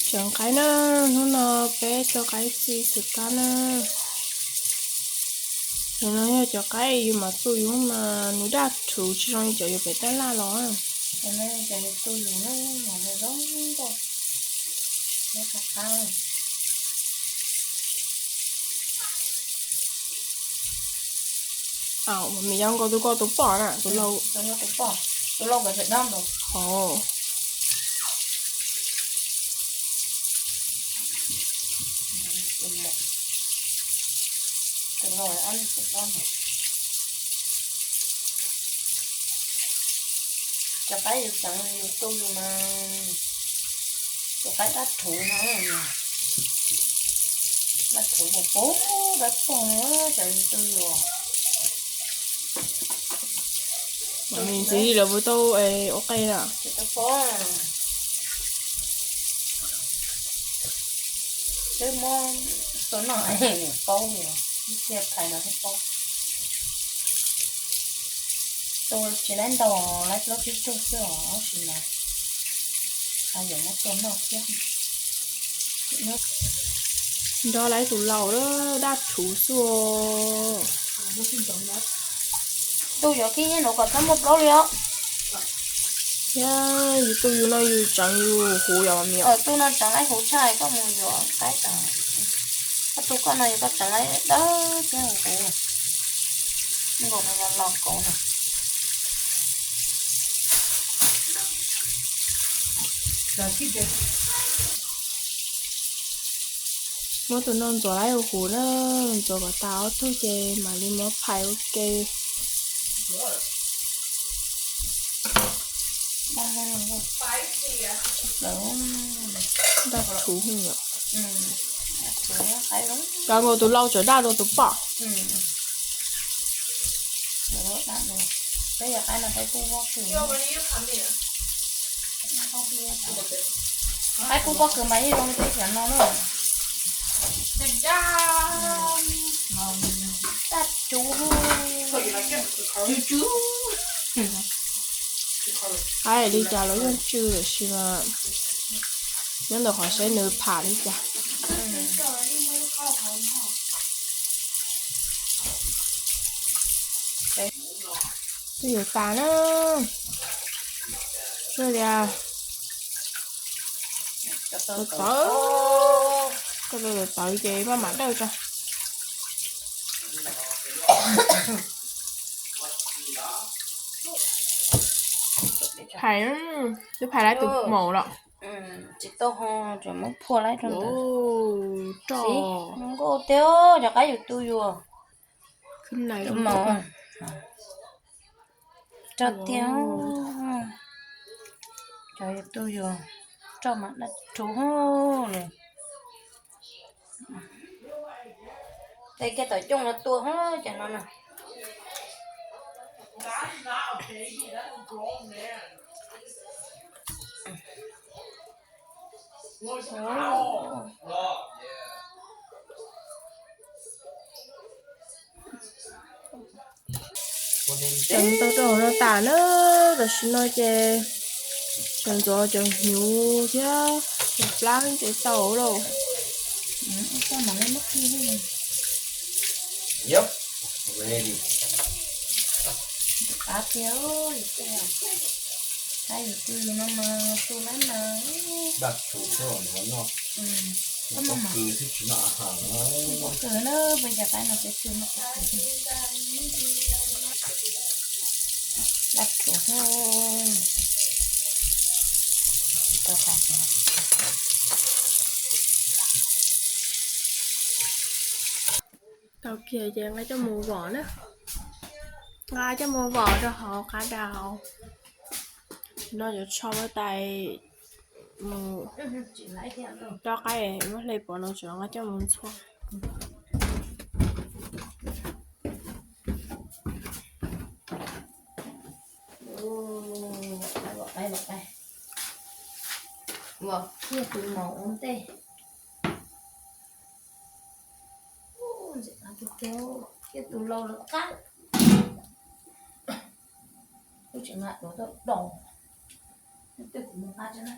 Tso qaib na, hnub no peb tso qaib txi xwm kab na. Cov no yog cov qaib yus mam tu yus mas nws daj rhuv tsis zoo li cov yus pem tab laj los. Cov no yog cov yus tu yus na, mas nws zoo nkauj, nws qab qab. Aw, mas yog nkaus tus ko tus pom na, tus laus, tus laus pem pem dab ntaus. Cov qaib yus tseev yus tu yus mas, tus qaib dab rhuv no, dab rhuv puv puv dawb paug, cov yus tu yus. Mas me ntxiv lawv puas tau ua qe na? Tsis tau pom. Twb muab tua noj paub li, ib txhia phais no thiaj paub. Tua tsis laib ntau, laib plaub tsib tug xwb os, tab sis mas yuav muab tua noj thiab. Nrog laib tus laus daj rhuv xwb os. Tu yuav khib nyiab nuav kom txhob muaj plaub li os. Thiab yus tu yus no yus tseev yus huv yom mas. Tu no tseev laib huv tshaj koj mus yuav qaib tas. Koj tu koj no yog koj tseev laib dawb thiab huv huv. Nkaus no los los kauv no. Muab tus no ntxuav laib huv huv na, ntxuav kom tas ob tug ces mam li muab phais ua ke. Daj rhuv heev yom. Cov nkaus tus laus tseem daj dua tus pom. Qaib kub pob kws mas yeej zoo li peb cov no na. Daj rhuv. Qaib li cas los yeej tsw tiam sis mas nyob ntawm qhov seb nws pham li cas. Twb yuav tas na. Tsuas tias tawv, koj tawv ces maj mam dawj tso. Phais, twb phais laib tus maum los. Tsis tau ho, tseem muab phua laib rau ntawd. Roj nkauj tiag, cov qaib yus tu yus. Tus maum roj tiag, cov yus tu yus roj mas daj rhuv li. Tes kiag tom cooj los tua hos cov no na. Tseem tau rau hauv no tas na, tam sim no ces tseem ntxuav cov hnyuv thiab cov plab ces tau lauj. Qab tiag, qaib yus tu yus no mas tu lab na. Daj rhuv xwb los noj, pob kws xwb tsis noj a has. Pob kws na, peb cov qaib no peb tu noj pob kws. Daj rhuv. Tau kiag ces nqa coj mus vom na. Nqa coj mus vom rau hauv qab daus. No yuav tsho huab tais mus rau qaib, muab hle pov no tseem nqa coj mus ntxhua. Ua kiag tus maum ua ntej. Ua kiag tus laus lawv qab. Kuv tseem nqa duav tuaj daus. Twb kuv mus nqa tso na.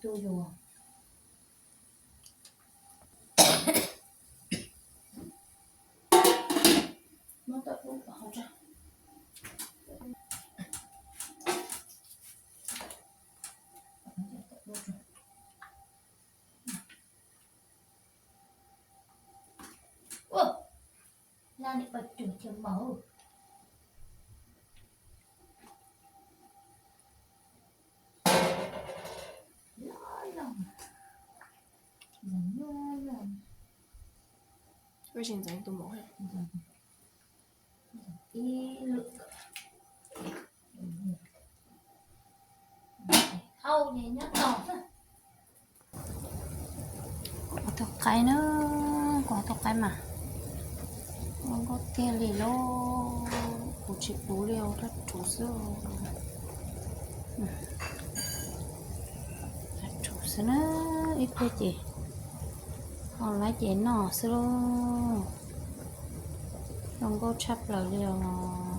Tus yus muab tawm pub hauv tso. Ua, laj niam poj cuag chaw mos. Ib lwm, hau ces nyob tos xwb. Kuv tus qaib na, kuv tus qaib mas zoo nkauj tiag li lauj. Kuv tsis puv li, rab ruv xwb. Rab ruv xwb na, ib pliag ces ho lawv ces noj xwb lauj. Zoo nkauj tshaj plaws li os.